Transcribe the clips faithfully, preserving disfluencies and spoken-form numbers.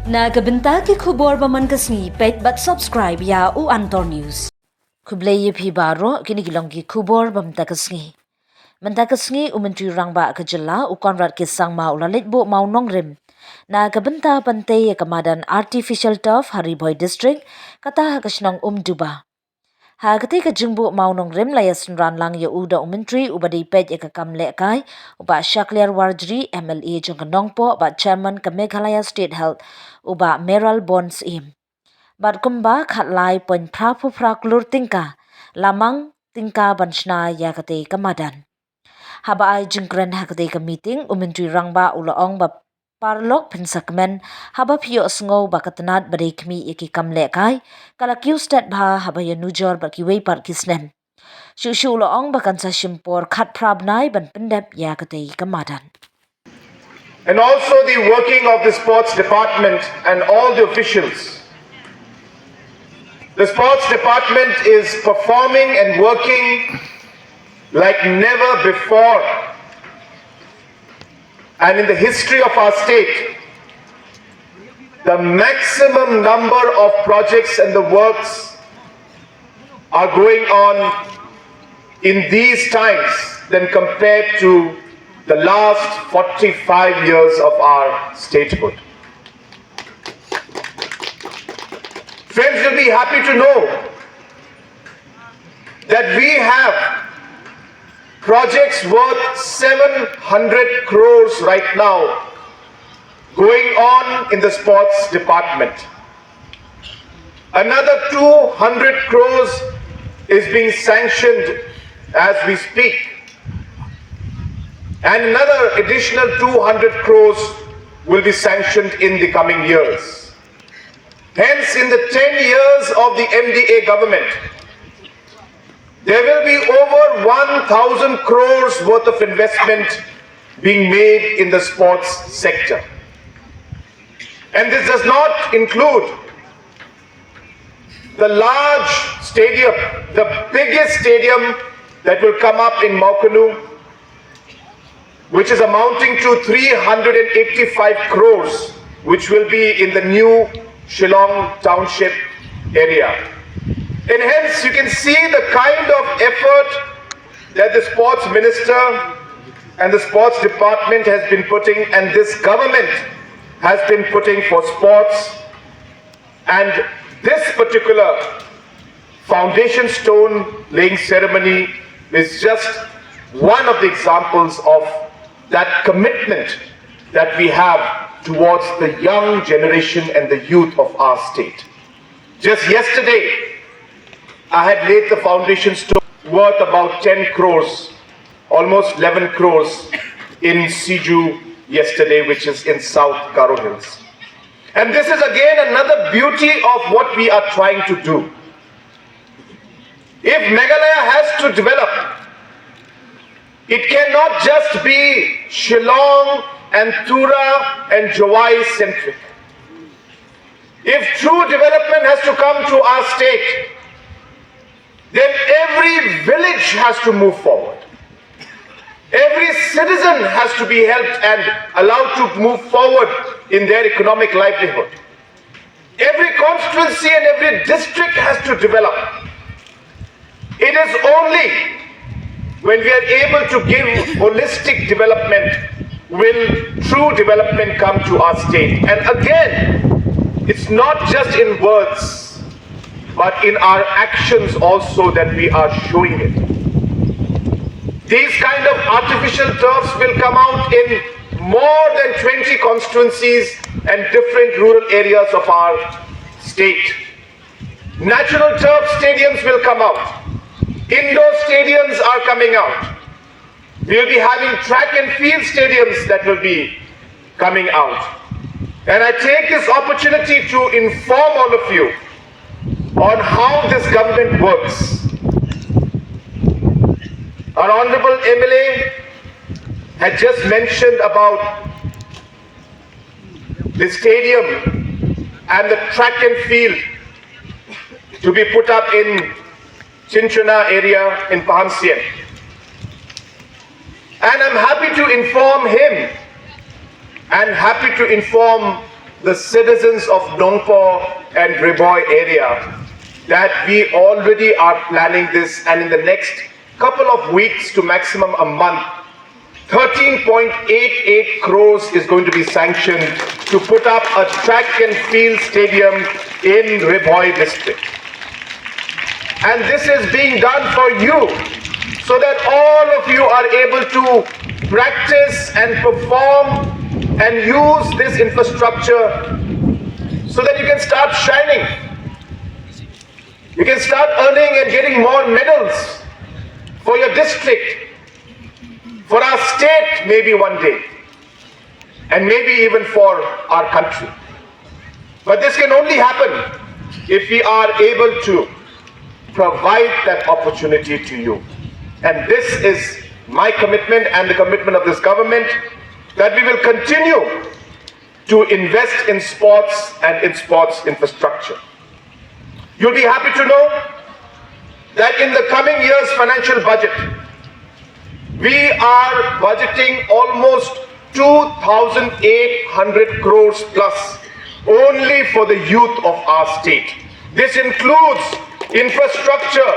Na ka bynta ki khubor ba man ka sngi, peit bad subscribe ïa u Antor News. Khublei ïa phi baroh, kine ki long ki khubor ba mynta ka sngi. Mynta ka sngi u Myntri Rangbah ka jylla u Conrad K Sangma u la leit buh mawnongrim na ka bynta ban tei ïa ka madan artificial turf ha Ri Bhoi District, kata ha ka shnong Umduba. Ha katei ka jingbuh mawnongrim la ïa synran lang ïa u da u Myntri uba dei peit ïa ka kam lehkai, u Bah Shakliar Warjri, M L A jong ka Nongpoh bad Chairman ka Meghalaya State Health, u Bah Mayralborn Syiem. Bad kumba khatlai point phra phew phra klur tyngka la mang tyngka ban shna ïa katei ka madan. Haba ai jingkren ha katei ka meeting, u Myntri Rangbah u la ong ba paralok phin sa kmen haba phi ïohsngew ba ka tnat ba dei khmih ïa ki kam lehkai ka la kiew stet bha haba ïa nujor bad kiwei pat ki snem. Shuh shuh u la ong ba kan sa shim por khatphra bnai ban pyndep ïa katei ka madan. And also the working of the sports department and all the officials. The sports department is performing and working like never before. And in the history of our state, the maximum number of projects and the works are going on in these times than compared to the last forty-five years of our statehood. Friends, you'll be happy to know that we have projects worth seven hundred crores right now going on in the sports department. Another two hundred crores is being sanctioned as we speak. And another additional two hundred crores will be sanctioned in the coming years. Hence, in the ten years of the M D A government, there will be over one thousand crores worth of investment being made in the sports sector. And this does not include the large stadium, the biggest stadium that will come up in Mawkanu, which is amounting to three hundred and eighty-five crores, which will be in the new Shillong Township area. And hence, you can see the kind of effort that the sports minister and the sports department has been putting, and this government has been putting for sports. And this particular foundation stone laying ceremony is just one of the examples of that commitment that we have towards the young generation and the youth of our state. Just yesterday, I had laid the foundation stone worth about ten crores, almost eleven crores in Siju yesterday, which is in South Garo Hills. And this is again another beauty of what we are trying to do. If Meghalaya has to develop, it cannot just be Shillong and Tura and Jowai centric. If true development has to come to our state, then every village has to move forward. Every citizen has to be helped and allowed to move forward in their economic livelihood. Every constituency and every district has to develop. It is only when we are able to give holistic development will true development come to our state. And again, it's not just in words, but in our actions also that we are showing it. These kind of artificial turfs will come out in more than twenty constituencies and different rural areas of our state. Natural turf stadiums will come out. Indoor stadiums are coming out. We'll be having track and field stadiums that will be coming out. And I take this opportunity to inform all of you on how this government works. Our honorable M L A had just mentioned about the stadium and the track and field to be put up in Chinchuna area in Pahamsyiem. And I'm happy to inform him and happy to inform the citizens of Nongpoh and Ri Bhoi area that we already are planning this, and in the next couple of weeks to maximum a month, thirteen point eight eight crores is going to be sanctioned to put up a track and field stadium in Ri Bhoi district. And this is being done for you so that all of you are able to practice and perform and use this infrastructure so that you can start shining. You can start earning and getting more medals for your district, for our state, maybe one day, and maybe even for our country. But this can only happen if we are able to provide that opportunity to you. And this is my commitment and the commitment of this government, that we will continue to invest in sports and in sports infrastructure. You'll be happy to know that in the coming year's financial budget, we are budgeting almost two thousand eight hundred crores plus only for the youth of our state. This includes infrastructure,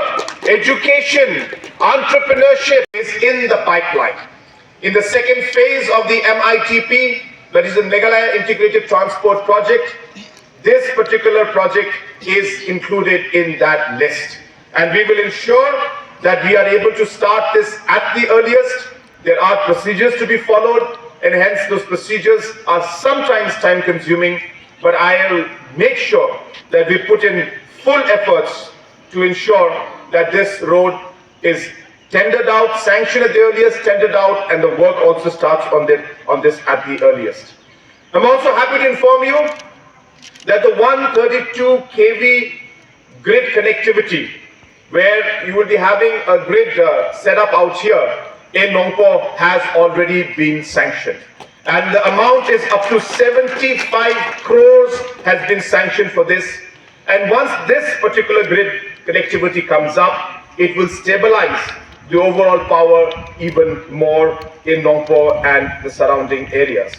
education, entrepreneurship is in the pipeline. In the second phase of the M I T P, that is the Meghalaya Integrated Transport Project, this particular project is included in that list. And we will ensure that we are able to start this at the earliest. There are procedures to be followed, and hence those procedures are sometimes time consuming, but I will make sure that we put in full efforts to ensure that this road is tendered out, sanctioned at the earliest, tendered out, and the work also starts on, the, on this at the earliest. I'm also happy to inform you that the one thirty-two K V grid connectivity, where you will be having a grid uh, set up out here in Nongpoh, has already been sanctioned. And the amount is up to seventy-five crores has been sanctioned for this. And once this particular grid connectivity comes up, it will stabilize the overall power even more in Nongpoh and the surrounding areas.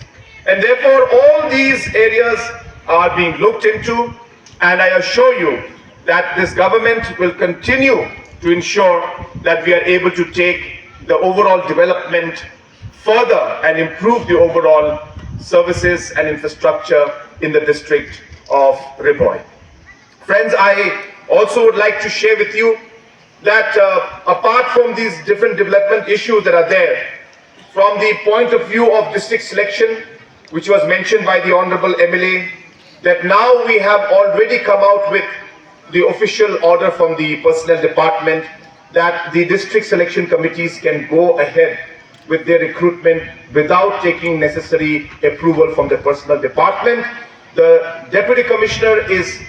And therefore, all these areas are being looked into, and I assure you that this government will continue to ensure that we are able to take the overall development further and improve the overall services and infrastructure in the district of Ri Bhoi. Friends, I also would like to share with you that uh, apart from these different development issues that are there, from the point of view of district selection, which was mentioned by the Honorable M L A, that now we have already come out with the official order from the personnel department that the district selection committees can go ahead with their recruitment without taking necessary approval from the personnel department. The deputy commissioner is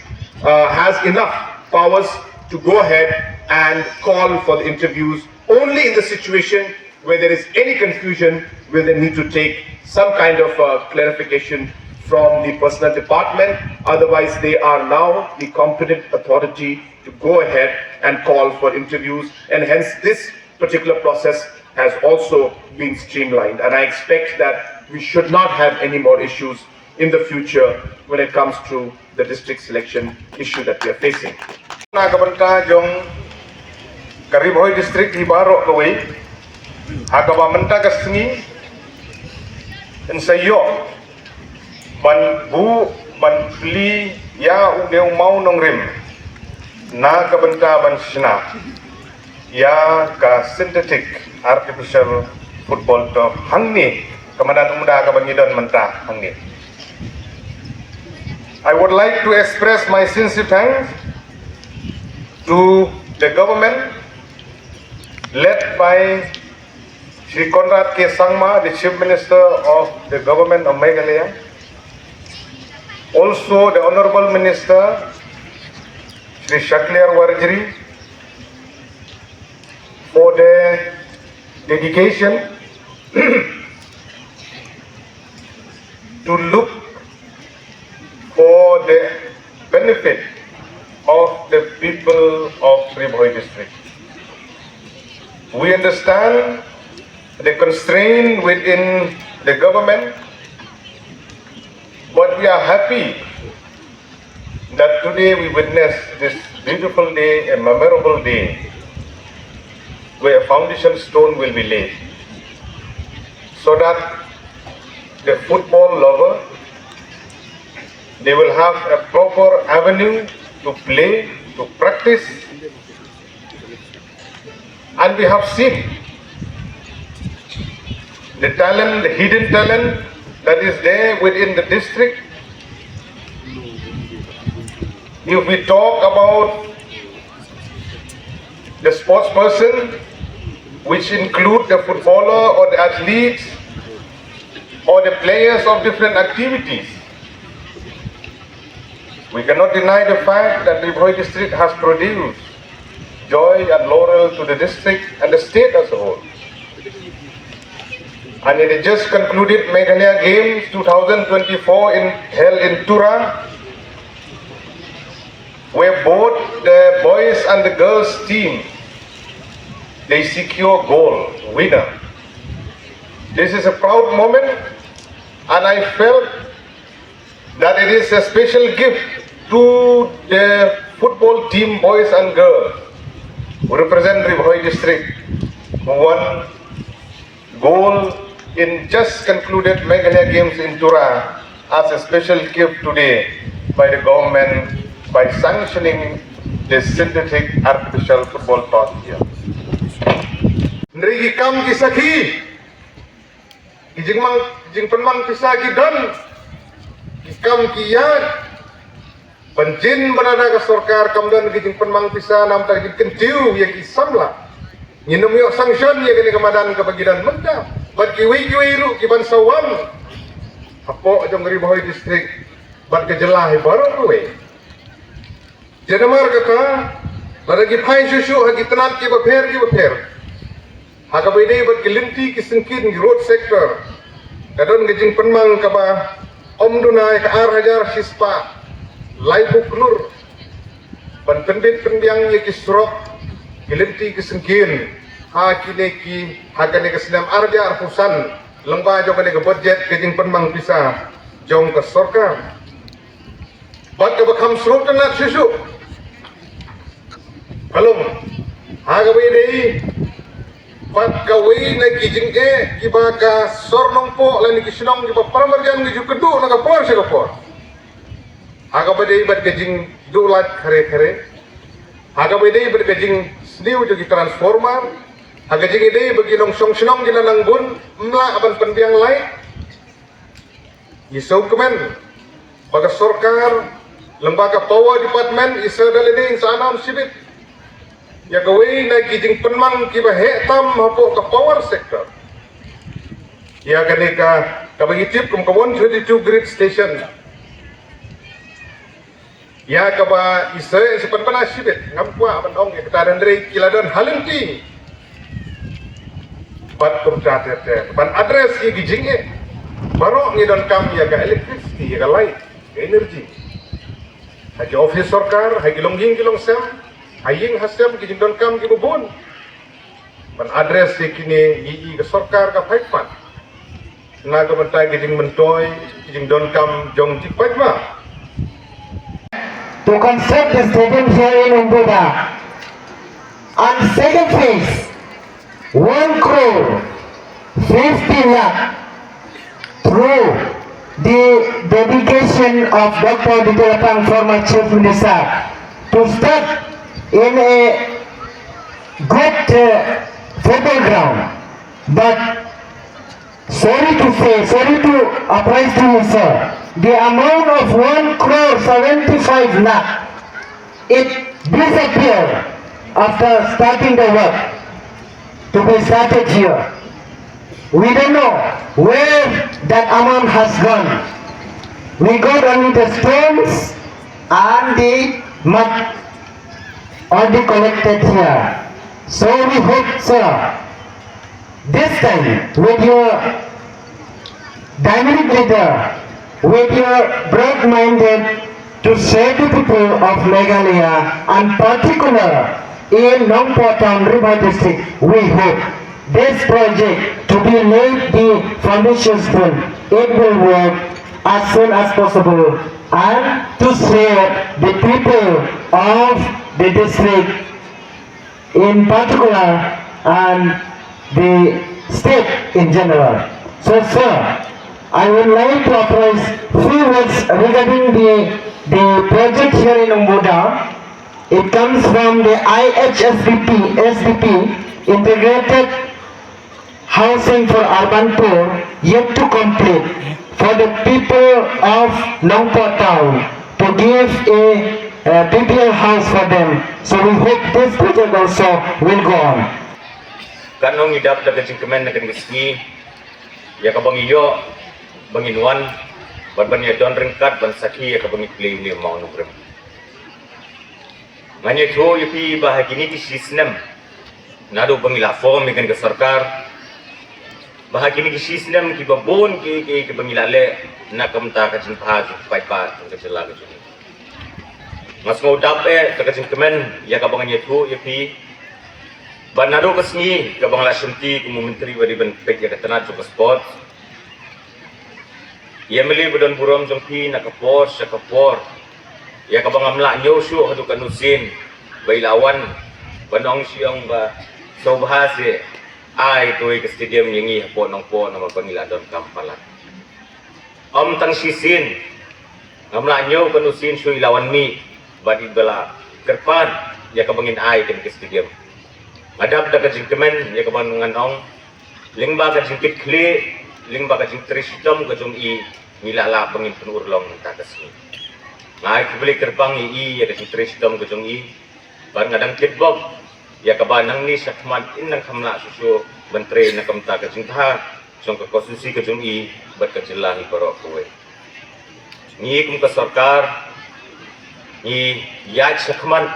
uh, has enough powers to go ahead and call for the interviews only in the situation where there is any confusion, where they need to take some kind of uh, clarification from the personnel department. Otherwise, they are now the competent authority to go ahead and call for interviews, and hence this particular process has also been streamlined. And I expect that we should not have any more issues in the future when it comes to the district selection issue that we are facing. Na ka bynta jong ka Ri Bhoi District hi baroh kawei, ha kaba mynta ka sngi yn sa ïoh ban buh ban plie ïa u dei u mawnongrim na ka bynta ban shna ïa ka synthetic artificial football turf hangne ka madan umda kaba ngi don mynta hangne. I would like to express my sincere thanks to the government led by Shri Conrad K Sangma, the Chief Minister of the Government of Meghalaya, also the Honorable Minister Shri Shakliar Warjri, for their dedication to look for the benefit of the people of Ri Bhoi District. We understand the constraint within the government, but We are happy that today we witness this beautiful day, a memorable day, where a foundation stone will be laid, so that the football lover, they will have a proper avenue to play, to practice, and we have seen the talent, the hidden talent that is there within the district. If we talk about the sports person, which include the footballer or the athletes or the players of different activities, we cannot deny the fact that Ri Bhoi district has produced joy and laurel to the district and the state as a whole. And in the just concluded Meghalaya Games two thousand twenty-four in, held in Tura, where both the boys and the girls team, they secure gold, winner. This is a proud moment, and I felt that it is a special gift to the football team, boys and girls, who represent Ri Bhoi district, who won gold in just concluded Meghalaya Games in Tura, as a special gift today by the government by sanctioning the synthetic artificial football turf here. Hynrei ki kam ki sakhi, ki jingmang, jingpynmang pisa ki don, ki kam ki ïaid. Ban jin ban da ka sorkar kam don ki jingpynmang pisa namar ki kyntiew ïa ki samla. Ngin ym ïoh sanction ïa kane ka madan kaba ki don mynta. Bad kiwei kiwei ruh ki ban sa wan hapoh jong Ri Bhoi district bad ka jylla hi baroh kawei. Te namar kata, lada ngi phai shuh shuh ha ki tnat kiba pher kiba pher, ha kaba ïadei bad ki lynti ki syngkien, ki road sector, ka don ka jingpynmang kaba ym duna ïa ka ar hajar shispah laiphew klur ban pynbit pynbiang ïa ki surok, ki lynti ki syngkien, ha kine ki, ha kane ka snem ar hajar arphew san, lyngba jong kane ka budget ka jingpynmang pisa jong ka sorkar. Bad kaba kham sngewtynnat shuh shuh, ka long ha kaba ïadei bad kawei na ki jingeh kiba ka sor Nongpoh lane ki shnong kiba para marjan ki ju kynduh na ka por sha ka por. Ha kaba ïadei bad ka jingduh light khare khare, ha kaba ïadei bad ka jingsniew jong ki transformer, ha ka jingïadei bad ki nongshong shnong ki la nang bun, ym lah ban pynbiang light. Ngi sngewkmen ba ka sorkar lyngba ka power department, i Sir da lade in sa announce shibit ïa kawei na ki jingpynmang kiba heh tam hapoh ka power sector. Ïa kane ka, kaba ngi tip kum ka one thirty-two grid station. Ïa kaba i Sir sa pynbna shibit, ngam kwah ban ong ïa kata, hynrei ki la don ha lynti. Bad kumta ter ter ban address ïa ki jingeh. Baroh ngi donkam ïa ka electricity, ïa ka light, ka energy. Ha ki office sorkar, ha ki longïing ki longsem, ha ïing ha sem ki jingdonkam kiba bun. Ban address ïa kine, ngi i ka sorkar ka peit pat na ka bynta ki jingmyntoi, ki jingdonkam jong ki paidbah. To construct the stadium here in Umbuda. And second phase, one crore fifty lakh, through the dedication of Doctor Oded Tapang, former Chief Minister, to start in a good, uh, football ground. But sorry to say, sorry to apprise to you, sir, the amount of one crore seventy-five lakh, it disappeared after starting the work to be started here. We don't know where that amount has gone. We got only the stones and the mud only collected here. So we hope, sir, this time, with your dynamic leader, with your broad-minded to serve the people of Meghalaya, and particular in Nongpoh Town, Ri Bhoi District, we hope this project to be laid the foundation stone. It will work as soon as possible and to serve the people of the district in particular and the state in general. So, sir, I would like to approach few words regarding the, the project here in Umbuda. It comes from the I H S D P, S D P, Integrated Housing for Urban Poor, yet to complete for the people of Nongpoh town to give a, a B P L house for them. So we hope this project also will go on. Kan ong i dap da ka jingkmen na ka sngi ïa ka ba ngi ïoh ba ngin wan bad ban ïa don ryngkat ban sakhi ïa ka ba ngi plie ïa u mawnongrim. Ngan ïathuh ïa phi ba ha kine ki shi snem naduh ba ngi la form ïa kane ka sorkar, ba ha kine ki shi snem ki ba bun ki ki ki ba ngi la leh na ka bynta ka jingpha jingpha ka jylla ka jong ngi. Nga sngew dap eh da ka jingkmen ïa ka ba ngan ïathuh ïa phi ba naduh ka sngi ka ba nga la shimti kum u myntri ba dei ban peit ïa ka tnat jong ka sport. Ïa mali ba don burom jong phi na ka por sha ka por ïa ka ba ngam lah ñiew shuh haduh ka nusin ba i la wan ba nong shiong ba sngewbha se ai kawei ka stadium ïa ngi hapoh Nongpoh namar ba ngi la don kam palat. Ym tang shisien ngam lah ñiew ka nusin shuh i la wan mih bad i ba la kyrpad ïa ka ba ngin ai kane ka stadium. Nga dap da ka jingkmen ïa ka ba ngan ong lyngba ka jingkitkhlieh, lyngba ka jingtrei shitom ka jong i, ngi la lah ba ngin pynurlong mynta ka sngi. Nga ai khublei kyrpang ïa i ïa ka jingtrei shitom ka jong i bad nga dang kitbok ïa ka ba nangne shakhmat in nang kham lah shuh shuh ban trei na ka bynta ka jingtha jong ka konstituensi ka jong i bad ka jylla hi baroh kawei. Ngi kum ka sorkar ngi ïaid shakhmat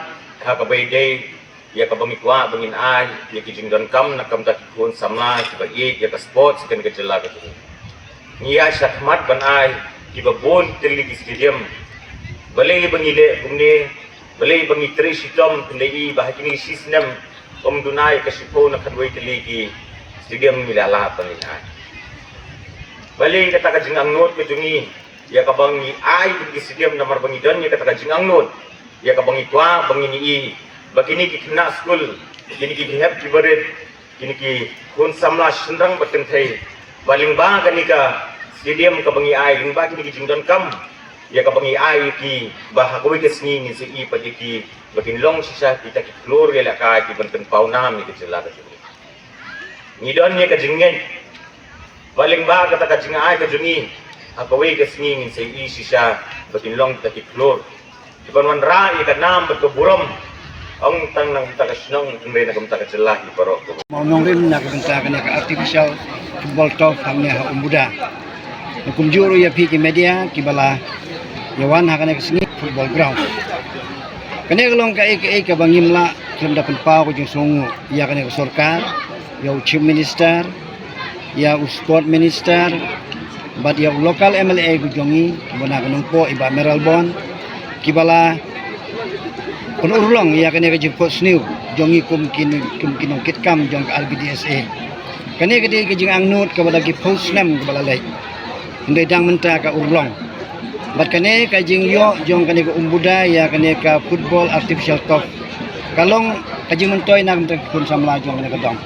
ha ka ba ïadei ïa ka ba ngi kwah ba ngin ai ïa ki jingdonkam na ka bynta ki khun samla ki ba ïeit ïa ka sports ha kane ka jylla ka jong ngi. Ngi ïaid shakhmat ban ai ki ba bun tylli ki stadium. Balei ba ngi leh kumne, balei ba ngi trei shitom, hynrei i ba ha kine ki shi snem ym duna ïa ka shiphew na khatwei tylli ki stadium ngi la lah ba ngin ai. Balei kata ka jingangnud ka jong ngi ïa ka ba ngi ai ki stadium namar ba ngi don ïa kata ka jingangnud ïa ka ba ngi kwah ba ngin ïohi ba kine ki khynnah skul, kine ki hep ki barit, kine ki khun samla shynrang bad kynthei ba lyngba kane ka stadium ka ba ngi ai, lyngba kine ki jingdonkam ïa ka ba ngi ai ïa ki ba ha kawei ka sngi ngin sa ïohi pat ïa ki ba kin long shisha kita ki khlur ïalehkai ki ban pynpaw nam ïa ka jylla ka jong ngi. Ngi don ïa ka jingngeit ba lyngba kata ka jingai ka jong ngi ha kawei ka sngi ngin sa ïohi shisha ba kin long kita ki khlur ki ban wanrah ïa ka nam bad ka burom, ym tang na ka bynta ka shnong hynrei na ka bynta ka jylla hi baroh. Mawnongrim na ka bynta kane ka artificial football turf hangne ha Umbuda. Kumjuh ruh ïa phi ki media ki ba la ïa wan ha kane ka sngi football ground. Kane ka long kaei kaei ka ba ngim lah khlem da pynpaw ka jingsngewnguh ïa kane ka sorkar, ïa u Chief Minister, ïa u Sport Minister bad ïa u local M L A ka jong ngi ba na ka Nongpoh i Bah Mayralborn ki ba la pynurlong ïa kane ka jingphohsniew jong ngi kum ki, kum ki nongkitkam jong ka R B D S A. Kane ka dei ka jingangnud ka ba da ki phew snem ka ba la leit. Hynrei dang mynta ka urlong. Bad kane ka jingïoh jong kane ka Umbuda ïa kane ka football artificial turf ka long ka jingmyntoi na ka bynta ki khun samla jong kane ka dong.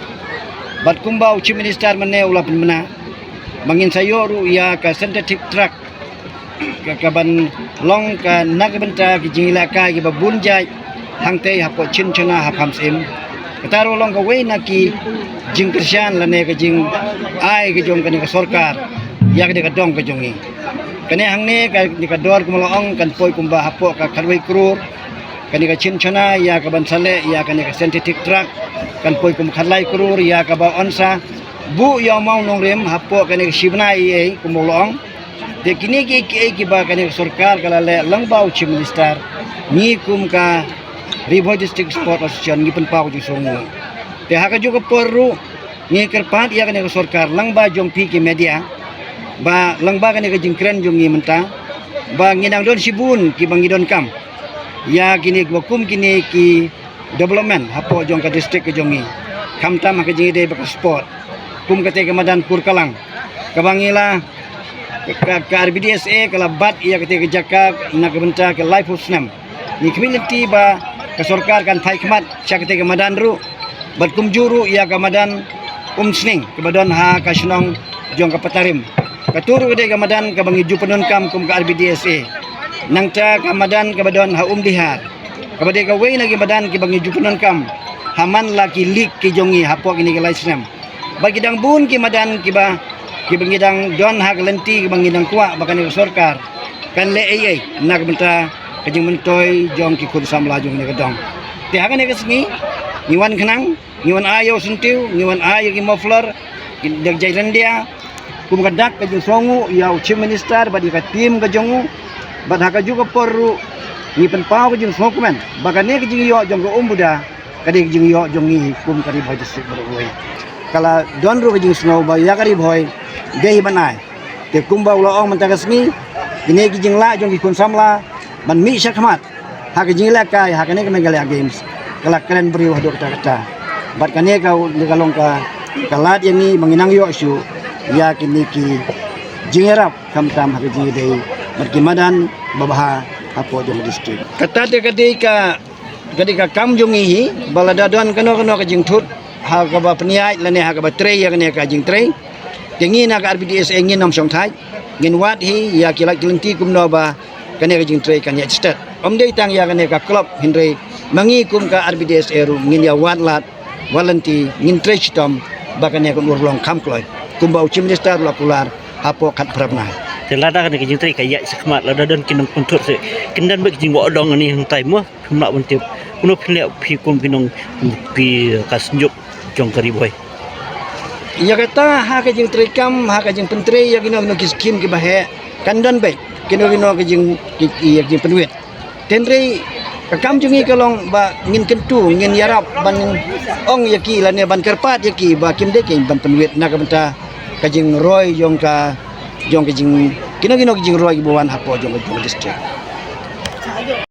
Bad kumba u Chief Minister mynne u la pynbna ba ngin sa ïoh ruh ïa ka synthetic track ka, ka ban long ka na ka bynta ki jingïalehkai ki ba bun jait hangtei hapoh Chinchana ha Pamsyiem. Kata ruh long kawei na ki jingkyrshan lane ka jingai ka jong kane ka sorkar ïa kane ka dong ka jong ngi. Kane hangne kane ka dor kumba la ong kan poi kumba hapoh ka khatwei klur. Kane ka Chinchana ïa ka ban sa leh ïa kane ka synthetic track kan poi kum khatlai klur ïa ka ba yn sa buh ïa u mawnongrim hapoh kane ka shi bnai ei ei kumba la ong. Te kine kiei kiei ki ba kane ka sorkar ka la leh lyngba u Chief Minister, ngi kum ka Ri Bhoi District Sport Association ngi pynpaw ka jingsngewnguh. Te ha kajuh ka por ruh ngi kyrpad ïa kane ka sorkar lyngba jong phi ki media ba lyngba kane ka jingkren jong ngi mynta ba ngi nang don shibun ki ba ngi donkam ïa kine ki ba kum kine ki development hapoh jong ka district ka jong ngi. Khamtam ha ka jingïadei bad ka sport kum kata ka madan Kurkalang ka ba ngi la Ka, ka R B D S A ka la bat ïa kata ka jaka na ka bynta ka laiphew snem. Ngi khmih lynti ba ka sorkar kan phai khmat sha kata ka madan ruh, bad kumjuh ruh ïa ka madan Umsning kaba don ha ka shnong jong ka Patarim. Katu ruh ka dei ka madan kaba ngi ju pyndonkam kum ka R B D S A. Nangta ka madan kaba don ha Umdihar, kaba dei kawei na ki madan kiba ngi ju pyndonkam ha man la ki league ki jong ngi hapoh kine ki lai snem. Bad ki dang bun ki madan kiba, kiba ngi dang don ha ka lynti kaba ngi dang kwah ba kane ka sorkar kan leh ei ei na ka bynta ka jingmyntoi jong ki khun samla jong kane ka dong. Te ha kane ka sngi ngi wan khnang, ngi wan ai ïa u syntiew, ngi wan ai ïa ki muffler, ki dak jai ryndia, kum ka dak ka jingsngewnguh ïa u Chief Minister bad ïa ka team ka jong u. Bad ha kajuh ka por ruh ngi pynpaw ka jingsngewkmen ba kane ka jingïoh jong ka Umbuda ka dei ka jingïoh jong ngi kum ka Ri Bhoi District baroh kawei. Ka la don ruh ka jingsngew ba ïa ka Ri Bhoi dei hi ban ai. Te kumba u la ong mynta ka sngi, kine ki jinglah jong ki khun samla ban mih shakhmat ha ka jingïalehkai ha kane ka Meghalaya Games ka la kren briew haduh katta katta. Bad kane ka, ka long ka, ka lad ïa ngi ba ngi nang ïoh shuh ïa kine ki jingïarap khamtam ha ka jingïadei bad ki madan babha hapoh jong ka district. Kata te ka dei ka, ka dei ka kam jong ngi hi ba lada don kano kano ka jingthut ha kaba pynïaid lane ha kaba trei ïa kane ka jingtrei, te ngi na ka R B D S A ngin ym shongthait, ngin wad hi ïa ki lad ki lynti kumno ba kane ka jingtrei kan ïaid stet. Ym dei tang ïa kane ka club hynrei ma ngi kum ka R B D S A ruh ngin ïa wad lad, wad lynti, ngin trei shitom ba kane kan urlong kham kloi kumba u Chief Minister u la kular hapoh khatphra bnai. Te lada kane ka jingtrei ka ïaid shakhmat, lada don ki nongpynthut, te kin don beit ka jingwad dong ani hangtai mo? Phim lah ban tip. Kumno phin leh phi kum ki nong, phi ka synjuk jong ka Ri Bhoi? Ïa kata ha ka jingtrei kam, ha ka jingpyntrei ïa kino kino ki skim kiba heh, kan don beit kino kino ki jing, ki, ki, ïa ki jingpynwit. Hynrei ka kam jong ngi ka long ba ngin kyntu, ngin ïarap ban ong ïa ki lane ban kyrpad ïa ki ba kim dei ki ban pynwit na ka bynta ka jingroi jong ka, jong ka jing, kino kino ki jingroi kiba wan hapoh jong ka, jong ka district.